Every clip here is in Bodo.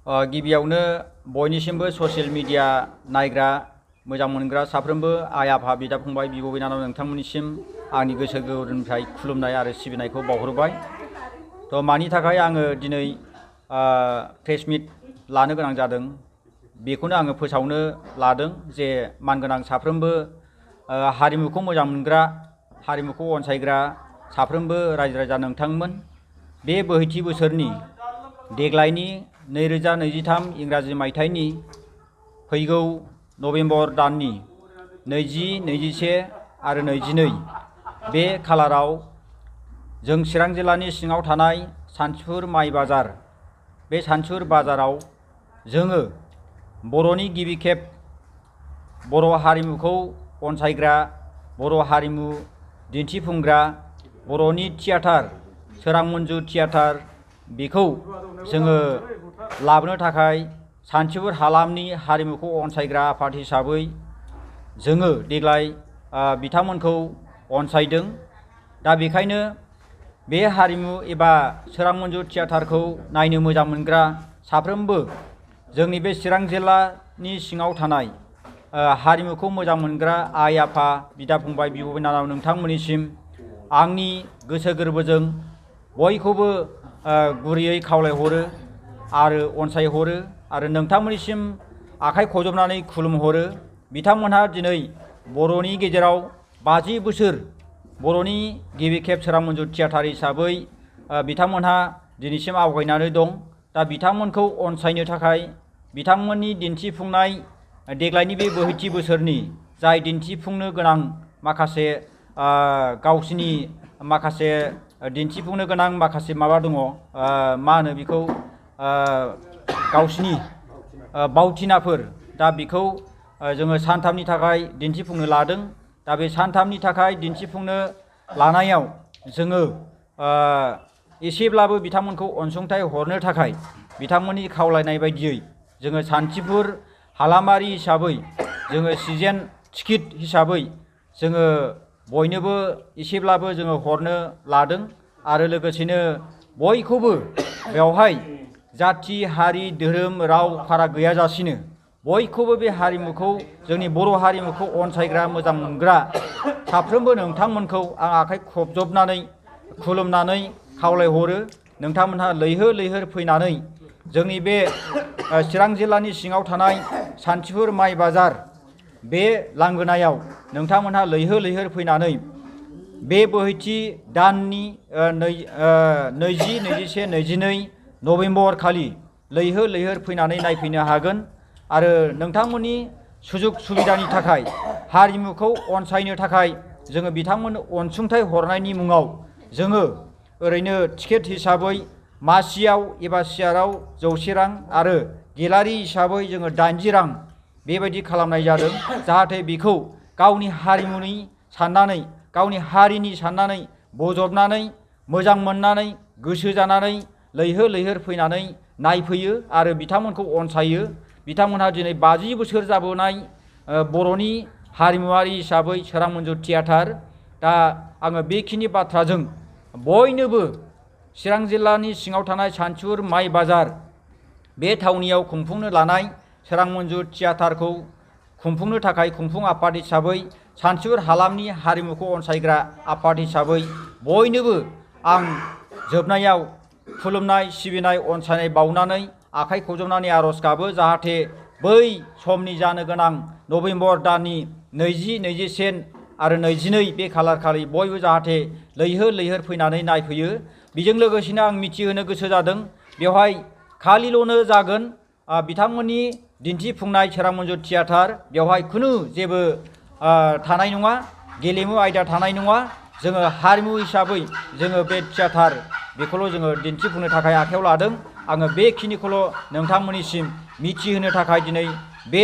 गिबियावनो बयनिसिमबो ससियेल मिडिया नायग्रा मोजां मोनग्रा साफ्रोमबो आइ आफा बिदा फंबाय बिब' बिनानाव नोंथांमोननिसिम आंनि गोसो गोरबोनिफ्राय खुलुमनाय आरो सिबिनायखौ बावहरबाय। मानि थाखाय आङो दिनै प्रेस मिट लानो गोनां जादों बेखौनो आङो फोसावनो लादों जे मानगोनां साफ्रोमबो हारिमुखौ मोजां मोनग्रा हारिमुखौ अनसायग्रा साफ्रोमबो रायजो राजा नोंथांमोन बे बोहैथि बोसोरनि देग्लायनि 2023 इंराजि मायथाइनि फैगौ नभेम्बर दाननि 20, 21 आरो 22 बे खालाराव जों चिरां जिल्लानि सिङाव थानाय सान्थिफुर माइ बाजार बे सान्थिफुर बाजाराव जोङो बर'नि गिबि खेब बर' हारिमुखौ अनसायग्रा बर' हारिमु दिन्थिफुंग्रा बर'नि थियाटार सोरां मन्जु थियाटार बेखौ जोङो लाबोनो थाखाय सान्थिफुर हालामनि हारिमुखौ अनसायग्रा आफाद हिसाबै जोङो देग्लाय बिथांमोनखौ अनसायदों। दा बेखायनो बे हारिमु एबा सोरां मन्जु थियाटारखौ नायनो मोजां मोनग्रा साफ्रोमबो जोंनि बे चिरां जिल्लानि सिङाव थानाय हारिमुखौ मोजां मोनग्रा आइ आफा बिदा फंबाय बिब' बिनानाव नोंथांमोननिसिम आंनि गोसो गोरबोजों बयखौबो गुरैयै खावलायहरो आरो अनसायहरो आरो नोंथांमोननिसिम आखाइ खजबनानै खुलुमहरो। बिथांमोनहा दिनै बर'नि गेजेराव 50 बोसोर बर'नि गिबि खेब सोरां मन्जु थियाटार हिसाबै बिथांमोनहा दिनैसिम आवगायनानै दं। दा बिथांमोनखौ अनसायनो थाखाय बिथांमोननि दिन्थिफुंनाय देग्लायनि बे बोहैथि बोसोरनि जाय दिन्थिफुंनो गोनां माखासे गावसिनि माखासे दिन्थिफुंनो गोनां माखासे माबा दङ मा होनो बेखौ गावसिनि बावथिनाफोर दा बेखौ जोङो सानथामनि थाखाय दिन्थिफुंनो लादों। दा बे सानथामनि थाखाय दिन्थिफुंनो लानायाव जोङो एसेब्लाबो बिथांमोनखौ अनसुंथाइ हरनो थाखाय बिथांमोननि खावलायनाय बायदियै जोङो सान्थिफुर हालामारि हिसाबै जोङो सिजेन टिकेट हिसाबै जोङो बयनोबो एसेब्लाबो जोङो हरनो लादों आरो लोगोसेनो बयखौबो बेवहाय जाथि हारि धोरोम राव फाराग गैयाजासिनो बयखौबो बे हारिमुखौ जोंनि बर' हारिमुखौ अनसायग्रा मोजां मोनग्रा साफ्रोमबो नोंथांमोनखौ आं आखाइ खबजबनानै खुलुमनानै खावलायहरो। नोंथांमोनहा लैहोर लैहोर फैनानै जोंनि बे चिरां जिल्लानि सिङाव थानाय सान्थिफुर माइ बाजार बे लांगोनायाव नोंथांमोनहा लैहोर लैहोर फैनानै बे बोहैथि दाननि 20, 21, 22 नभेम्बर खालि लैहोर लैहोर फैनानै नायफैनो हागोन आरो नोंथांमोननि सुजुग सुबिदानि थाखाय हारिमुखौ अनसायनो थाखाय जोङो बिथांमोननो अनसुंथाइ हरनायनि मुङाव जोङो ओरैनो टिकेट हिसाबै मासियाव एबा सियाराव 100 रां आरो गेलारि हिसाबै जोङो 80 रां बेबायदि खालामनाय जादों जाहाथे बेखौ गावनि हारिमुनि साननानै गावनि हारिनि साननानै बजबनानै मोजां मोननानै गोसो जानानै लैहोर लैहोर फैनानै नायफैयो आरो बिथांमोनखौ अनसायो। बिथांमोनहा दिनै 50 बोसोर जाबोनाय बर'नि हारिमुवारि हिसाबै सोरां मन्जु थियाटार। दा आङो बेखिनि बाथ्राजों बयनोबो चिरां जिल्लानि सिङाव थानाय सान्थिफुर माइ बाजार बे थावनियाव खुंफुंनो लानाय सोरां मन्जु थियाटारखौ खुंफुंनो थाखाय खुंफुं आफाद हिसाबै सान्थिफुर हालामनि हारिमुखौ अनसायग्रा आफाद हिसाबै बयनोबो आं जोबनायाव खुलुमनाय सिबिनाय अनसायनाय बावनानै आखाइ खजबनानै आर'ज गाबो जाहाथे बै समनि जानो गोनां नभेम्बर दाननि 20, 21 आरो 22 बे खालार खालि बयबो जाहाथे लैहोर लैहोर फैनानै नायफैयो। बेजों लोगोसेनो आं मिथिहोनो गोसो जादों बेवहाय खालिल'नो जागोन बिथांमोननि दिन्थिफुंनाय सोरां मन्जु थियाटार बेवहाय खुनु जेबो थानाय नङा गेलेमु आयदा थानाय नङा। जोङो हारिमु हिसाबै जोङो बे थियाटार बेखौल' जोङो दिन्थिफुंनो थाखाय आखायाव लादों। आङो बेखिनिखौल' नोंथांमोननिसिम मिथिहोनो थाखाय दिनै बे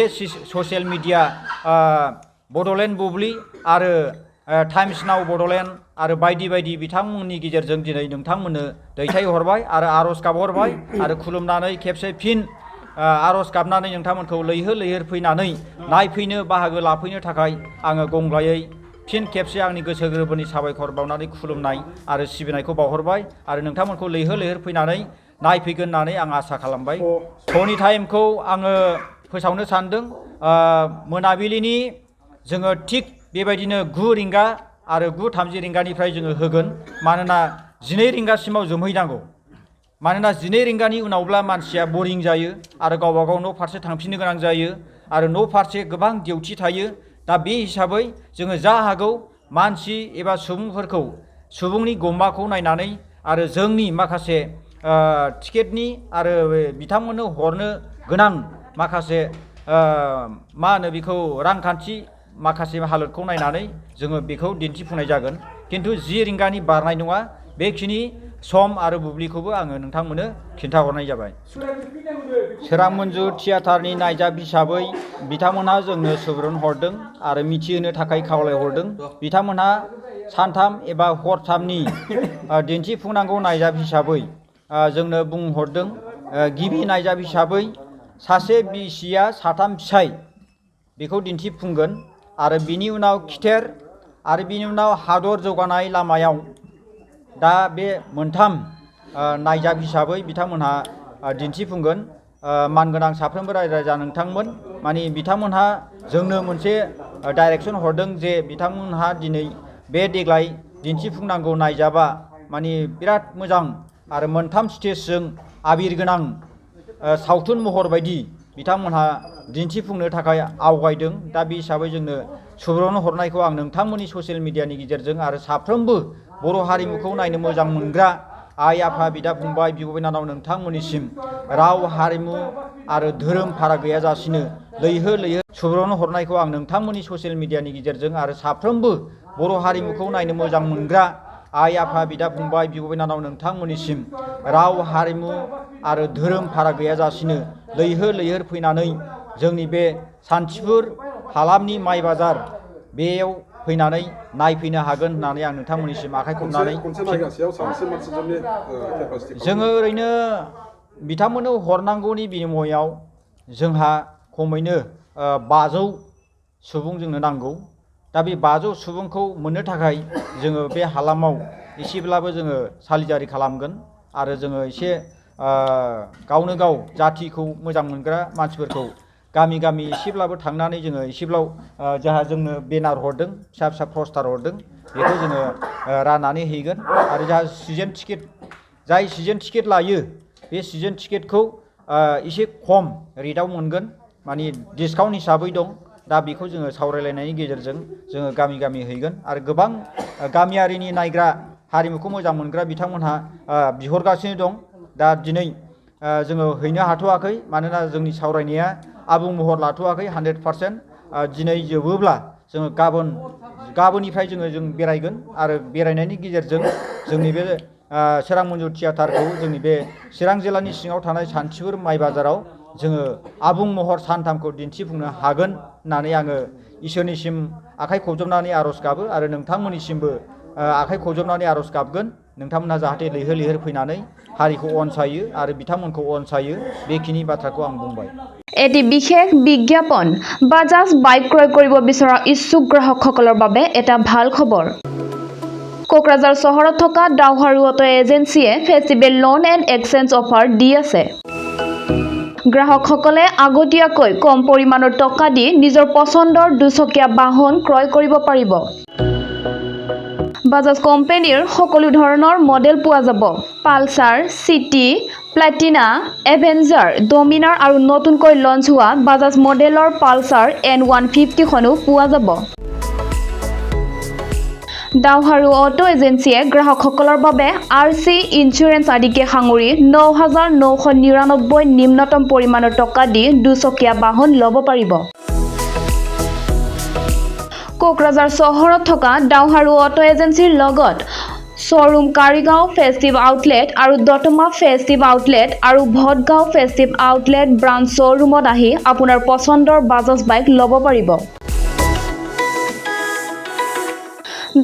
ससियेल मिडिया बड'लेण्ड बुब्लि आरो टाइम्स नाव बड'लेण्ड आरो बायदि बायदि बिथांमोननि गेजेरजों दिनै नोंथांमोननो दैथायहरबाय आरो आर'ज गाबहरबाय आरो खुलुमनानै खेबसे फिन आर'ज गाबनानै नोंथांमोनखौ लैहोर लैहोर फैनानै नायफैनो बाहागो लाफैनो थाखाय आङो गंग्लायै फिन खेबसे आंनि गोसो गोरबोनि साबायखर बावनानै खुलुमनाय आरो सिबिनायखौ बावहरबाय आरो नोंथांमोनखौ लैहोर लैहोर फैनानै नायफैगोन होननानै आं आसा खालामबाय श'नि टाइमखौ आङो फोसावनो सानदों मोनाबिलिनि जोङो थिग बेबायदिनो 9 रिंगा आरो 9:30 रिंगानिफ्राय जोङो होगोन मानोना 12 रिंगासिमाव जोमहैनांगौ मानोना 12 रिंगानि उनावब्ला मानसिया बरिं जायो आरो गावबा गाव न' फारसे थांफिननो गोनां जायो आरो न' फारसे गोबां डिउटि थायो दा बे हिसाबै जोङो जा हागौ मानसि एबा सुबुंफोरखौ सुबुंनि गमाखौ नायनानै आरो जोंनि माखासे टिकेटनि आरो बिथांमोननो हरनो गोनां माखासे मा होनो बेखौ रांखान्थि माखासे हालोदखौ नायनानै जोङो बेखौ दिन्थिफुंनाय जागोन खिन्थु 10 रिंगानि बारनाय नङा बेखिनि सम आरो बुब्लिखौबो आङो नोंथांमोननो खिन्थाहरनाय जाबाय सोरां मन्जु थियाटारनि नायजाब हिसाबै बिथांमोनहा जोंनो सुबुरुन हरदों आरो मिथिहोनो थाखाय खावलायहरदों बिथांमोनहा सानथाम एबा हरथामनि दिन्थिफुंनांगौ नायजाब हिसाबै जोंनो बुंहरदों गिबि नायजाब हिसाबै सासे बिसिया साथाम फिसाय बेखौ दिन्थिफुंगोन आरो बिनि उनाव खिथेर आरो बिनि उनाव हादर जौगानाय लामायाव दा बे मोनथाम नायजाब हिसाबै बिथांमोनहा दिन्थिफुंगोन मानगोनां साफ्रोमबो रायजो नोंथांमोन माने बिथांमोनहा जोंनो मोनसे डाइरेक्सन हरदों जे बिथांमोनहा दिनै बे देग्लाय दिन्थिफुंनांगौ नायजाबा माने बिराद मोजां आरो मोनथाम स्टेजजों आबिर गोनां सावथुन महर बायदि बिथांमोनहा दिन्थिफुंनो थाखाय आवगायदों दा बे हिसाबै जोंनो सुबुरुन हरनायखौ आं नोंथांमोननि ससियेल मिडियानि गेजेरजों आरो साफ्रोमबो बर' हारिमुखौ नायनो मोजां मोनग्रा आइ आफा बिदा फंबाय बिब' बिनानाव नोंथांमोननिसिम राव हारिमु आरो धोरोम फाराग गैयाजासिनो लैहोर लैहोर सुबुरुन हरनायखौ आं नोंथांमोननि ससियेल मिडियानि गेजेरजों आरो साफ्रोमबो बर' हारिमुखौ नायनो मोजां मोनग्रा आइ आफा बिदा फंबाय बिब' बिनानाव नोंथांमोननिसिम राव हारिमु आरो धोरोम फाराग गैयाजासिनो लैहोर लैहोर फैनानै जोंनि बे सान्थिफुर हालामनि माइ बाजार बेयाव फैनानै नायफैनो हागोन होननानै आं नोंथांमोननिसिम आखाइ खबनानै जोङो ओरैनो बिथांमोननो हरनांगौनि बिनिमयाव जोंहा खमैनो 500 सुबुं जोंनो नांगौ दा बे 500 सुबुंखौ मोननो थाखाय जोङो बे हालामाव एसेब्लाबो जोङो सालिजारि खालामगोन आरो जोङो एसे गावनो गाव जाथिखौ मोजां मोनग्रा मानसिफोरखौ गामि गामि एसेब्लाबो थांनानै जोङो एसेब्लाबो जाहा जोंनो बेनार हरदों फिसा फिसा पस्टार हरदों बेखौ जोङो राननानै हैगोन आरो जाहा सिजन टिकेट जाय सिजन टिकेट लायो बे सिजन टिकेटखौ एसे खम रेटआव मोनगोन माने डिसकाउन्ट हिसाबै दं दा बेखौ जोङो सावरायलायनायनि गेजेरजों जोङो गामि गामि हैगोन आरो गोबां गामियारिनि नायग्रा हारिमुखौ मोजां मोनग्रा बिथांमोनहा बिहरगासिनो दं दा दिनै जोङो हैनो हाथ'वाखै मानोना जोंनि सावरायनाया आबुं महर लाथ'वाखै 100% दिनै जोबोब्ला जोङो गाबोननिफ्राय जों बेरायगोन आरो बेरायनायनि गेजेरजों जोंनि बे सोरां मन्जु थियाटारखौ जोंनि बे चिरां जिल्लानि सिङाव थानाय सान्थिफुर माइ बाजाराव जोङो आबुं महर सानथामखौ दिन्थिफुंनो हागोन होननानै आङो इसोरनिसिम आखाइ खबजबनानै आर'ज गाबो आरो नोंथांमोननिसिमबो आखाइ खबजबनानै आर'ज गाबगोन नोंथांमोनहा जाहाथे लैहोर लैहोर फैनानै हारिखौ अनसायो आरो बिथांमोनखौ अनसायो बेखिनि बाथ्राखौ आं बुंबाय এটি বিশেষ বিজ্ঞাপন বাজাজ বাইক ক্ৰয় কৰিব বিচৰা ইচ্ছুক গ্ৰাহকসকলৰ বাবে এটা ভাল খবৰ কোকৰাঝাৰ চহৰত থকা ডাউহাৰু অটো এজেন্সিয়ে festival loan and exchange offer দি আছে গ্ৰাহকসকলে আগতীয়াকৈ কম পৰিমাণৰ টকা দি নিজৰ পছন্দৰ দুচকীয়া বাহন ক্ৰয় কৰিব পাৰিব বাজাজ কোম্পানীৰ সকলো ধৰণৰ মডেল পোৱা যাব Pulsar city Platina avenger Dominar আৰু নতুনকৈ লঞ্চ হোৱা বাজাজ মডেলৰ পালসাৰ N150 খনো পোৱা যাব ডাউহাৰু অটো এজেন্সিয়ে গ্ৰাহকসকলৰ বাবে RC ইন্স্যুৰেন্স আদিকে সাঙুৰি 9,999 নিম্নতম পৰিমাণৰ টকা দি দুচকীয়া বাহন ল'ব পাৰিব কোকৰাঝাৰ চহৰত থকা ডাউহাৰু অটো এজেন্সিৰ লগত শোৰুম কাৰিগাঁও ফেষ্টিভ আউটলেট আৰু দতমা ফেষ্টিভ আউটলেট আৰু ভটগাঁও ফেষ্টিভ আউটলেট ব্ৰাঞ্চ শ্বৰুমত আহি আপোনাৰ পছন্দৰ বাজাজ বাইক ল'ব পাৰিব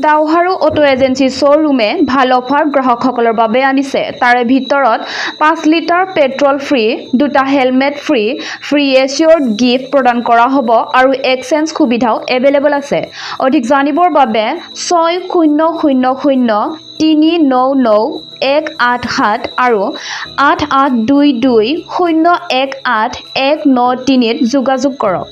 ডাউহাৰু অটো এজেঞ্চি শ্ব'ৰুমে ভাল অফাৰ গ্ৰাহকসকলৰ বাবে আনিছে। তাৰে ভিতৰত 5 লিটাৰ পেট্ৰল ফ্ৰী, 2টা হেলমেট ফ্ৰী এচিয়ৰ্ড গিফ্ট প্ৰদান কৰা হ'ব আৰু এক্সচেঞ্জ সুবিধাও এভেইলেবল আছে। অধিক জানিবৰ বাবে 6000-399-187 আৰু 8822-018-193 যোগাযোগ কৰক।